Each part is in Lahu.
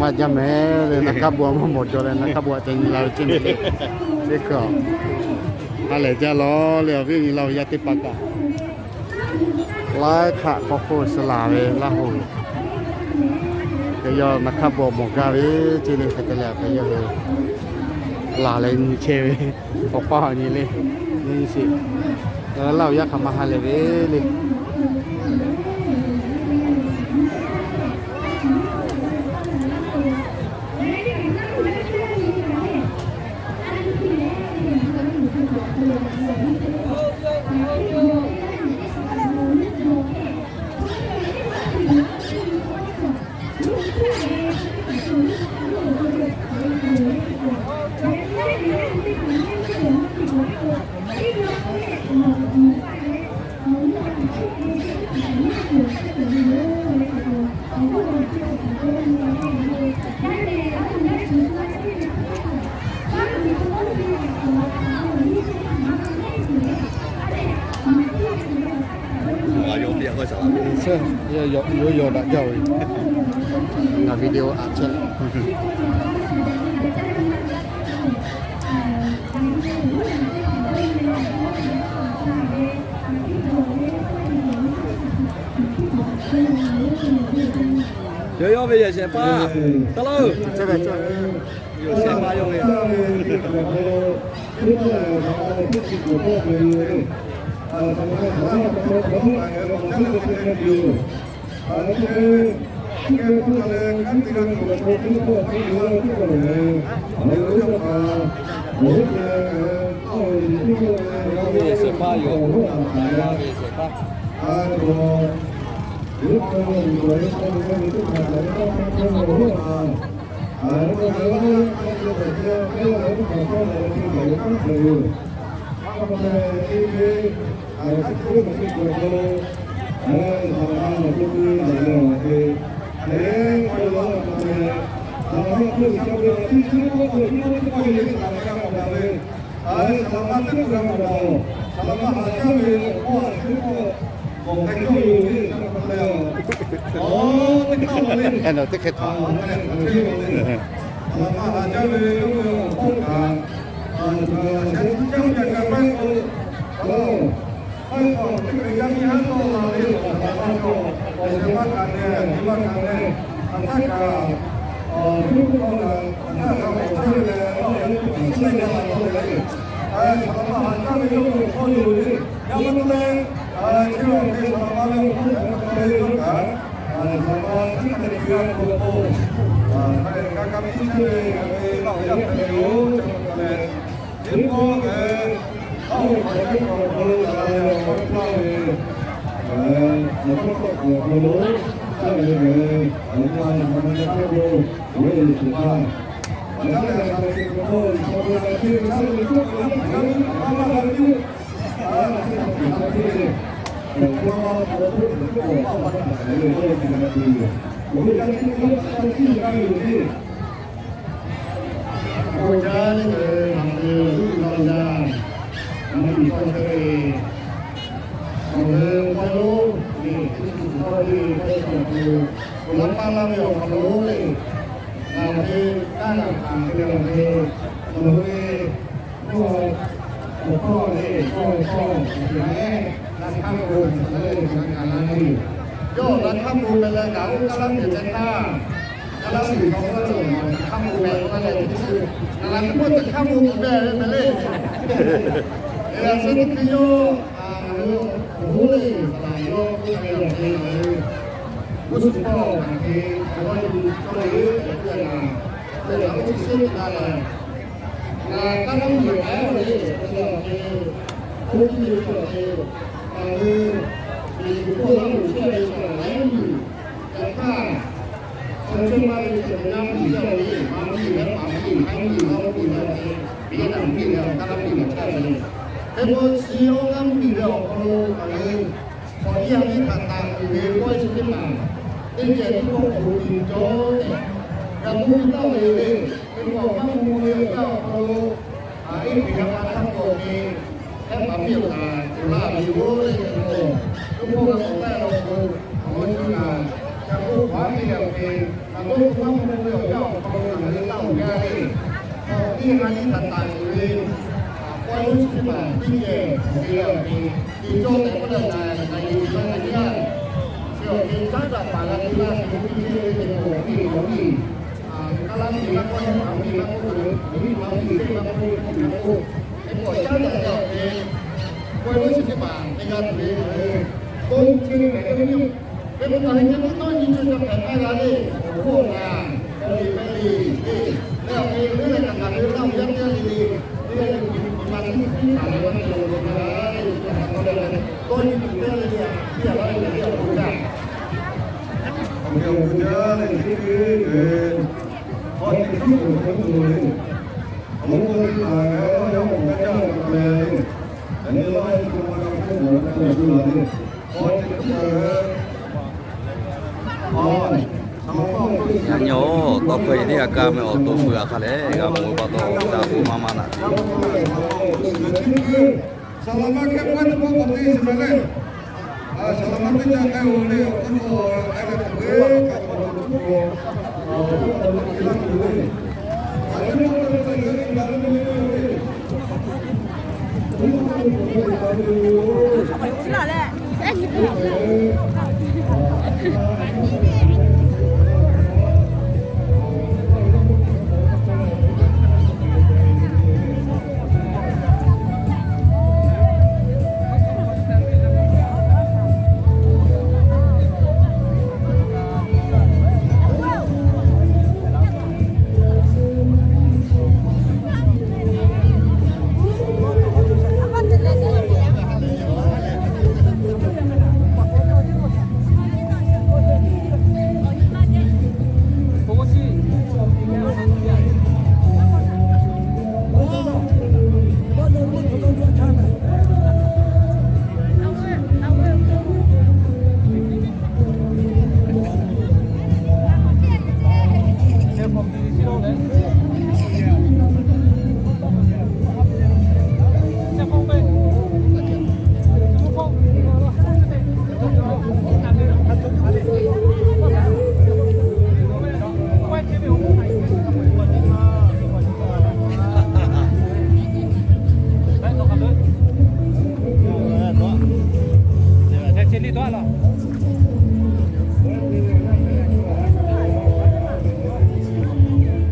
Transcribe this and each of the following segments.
Jaˇ mehˍ le, naˍ hkaˇ bon maˇ mawˬ jaw leh, naˍ hkaˇ bon aꞈ ca nyi la ve ceˇ mehˍ le. Teˇ hkui a, ha lehˬ jaˇ lawˬ le, awˬ viˉ nyi laˇ ve yaˇ teˇ hpaˍ kaꞈ, laiˉ hk'aˆ hk'aw hk'oˆ suh laˬ ve Laˇ huˍ, hk'e yawˇ naˍ hkaˇ bon mawˬ gaˇ ve ceˇ le. Hk'e te leh hk'e yawˇ hui laˬ leh nyi chehˇ ve, awˬ paˇ awˬ nyi le, nyi sheˍ. Laˇ huˍ yaˇ hk'aˬ ma ha lehˬ ve le. Ngaˬ video aꞈ jaˇ ve, ngaˬ video aꞈ chehˇ. Yawˇ yawˇ ve yehˬ shehˍ hpaˇ, taˇ lawˇ, yawˇ shehˍ hpaˇ yawˇ ve. Yawˇ ve yehˬ shehˍ hpaˇ yoˬ. Yawˇ ve yehˬ shehˍ hpaˇ. Teˇ hk'e htaꞈ Yawˇ naˍ hkaˇ bon meh leh ngaˬ hui kaˇ laˇ miˬ ceh htaˇ, kaˇ laˇ miˬ chaw hk'aw lo naˍ hkaˇ bon meh k'oˆ leh, ngaˬ hui teˇ pawˆ naˍ hkaˇ bon meh ve meh le. Eˬ, a shu teˇ hkui yawˇ ngaˬ hui awˬ hoˉ le, saˍ laˍ yawˇ k'oˆ ve awˬ hk'e, g'uˇ suhˍ hpawˇ ngaˬ hui awˬ g'aˇ yuˬ cawˇ ve teˇ hkui ngaˬ hui teˇ g'aˇ oˇ chi suhˉ teˇ g'aˇ lehˬ, ngaˬ kaˇ laˇ miˬ k'ai ve le, k'oˆ ve awˬ hk'e, oˇ hk'e ve awˬ hk'e, ngaˬ hui miˬ guiˬ hk'oˆ lo laˇ miˬ chehˇ ve chaw laiˉ miˬ, yaꞈ hk'aˇ, chaw chehˇ maˇ ve chaw ngaˇ miˬ chehˇ ve, maˇ miˬ leh maˇ miˬ, hk'aˇ miˬ maˇ miˬ leh awˬ hk'e, Vietnam miˬ leh awˬ kaˇ laˇ miˬ maˬ chehˇ ve le. Hk'e k'o, chi awˬ ngaˇ miˬ ve awˬ hk'aw lo ngaˬ hui hk'awꞈ yaˇ miˇ htaꞈ taˍ tuˬ ve k'awˇ chi teˇ hpaˍ, teˇ geh teˇ pawˆ k'awꞈ lo nyi cawˇ tehꞈ g'a mawˇ taˇ ve le. Hk'e k'o, awˬ maˇ mawˇ ve awˬ yanˇ awˬ hk'aw lo, a, Eˇ hpehꞈ g'a ma htaˇ k'awꞈ ve, hehˉ paˍ miˇ awˬ htaꞈ tuˬ laˇ ve yoˬ le. Hk'e k'o, yawˇ hpawˇ g'a k'awꞈ taˇ law k'o, awˬ maˇ cuˇ kaꞈ Ca k'oˆ hk'aˬ ve le, ngaˬ hui awˬ hk'aw lo ngaˬ hui laˇ awˬ gaˇ ve, k'awꞈ tiˇ ha nyi htaꞈ taˍ tuˬ ve, k'awehˇ lonˉ chi teˇ hpaˍ teˇ geh awˬ te la ve, te cawˇ tehꞈ k'oˆ leh, ngaˬ hui te laˇ ve teˇ g'aˇ, chi awˬ te caˉ daꞈ paˍ g'a te laˇ ve teˇ g'aˇ ve teˇ hpaˍ awˬ te awˬ te, kaˇ laˇ te laˇ k'awehˇ htaꞈ ve laˇ k'oˆ ve, awˬ viˉ ma ve teˇ g'aˇ k'oˆ ve, teˇ hpaˍ k'oˆ, teˇ hpaˍ caˉ daꞈ ve awˬ te, k'awehˇ lonˉ chi teˇ hpaˍ te g'a tuˬ ve, k'o, chi ve hk'e ve yoˬ. Hk'e k'o, ngaˬ hui ce k'oˆ tawˇ nyi co ca hpehꞈ maˇ g'a le, awˬ hk'oˆ ngaˬ, awˬ liꞈ hpehꞈ le, le, leh awˬ hk'e ve lehˬ, ngaˬ ngaˬ ve laˇ ve yaˇ teˇ g'aˇ le le, teˇ g'aˇ le le, nyi ma teˇ hpaˍ leh maˇ te la ve maˇ g'a le, tawˇ nyi tuˬ teˇ g'aˇ le le, teˇ g'aˇ le le, teˇ g'aˇ le le, awˬ hk'e awˬ hk'e jaˇ leh, teˇ hk'e ve, hk'aw ce hk'aw tuˬ le, awˬ hk'aw teˇ hpaˍ g'a yaˇ awˬ hk'aw jaˇ awˬ hk'aw leh le, yaꞈ nyi laˇ ve hk'aw ma g'a hk'oˆ mawˬ ve hk'aw tuˬ la le. ယၢ ညီ တၢ်ခွဲး ယ teˇ g'aˇ kaˇ meh awˬ to peuˬ a hk'a lehˬ, g'a mawˬ ve pa taw, daꞈ k'o maˇ maˇ naꞈ. Saˍ laꞈ maˇ hkehˇ pawehˇ teˇ pawˆ k'awꞈ te sheˍ meh le. Saˍ laꞈ maˇ teˇ ca k'ai-o le, awˬ hk'aw lo k'ai leh hk'aˬ hk'e k'awꞈ k'awꞈ k'awꞈ k'awꞈ k'awꞈ k'awꞈ k'awꞈ k'awꞈ k'awꞈ k'awꞈ k'awꞈ k'awꞈ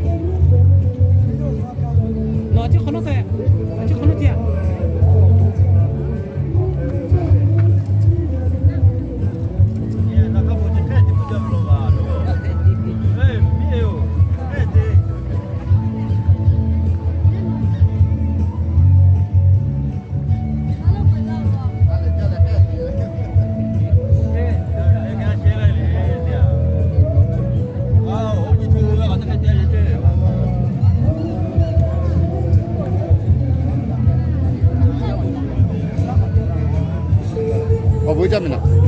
k'awꞈ Awˬ bon jaˇ meh naꞈ.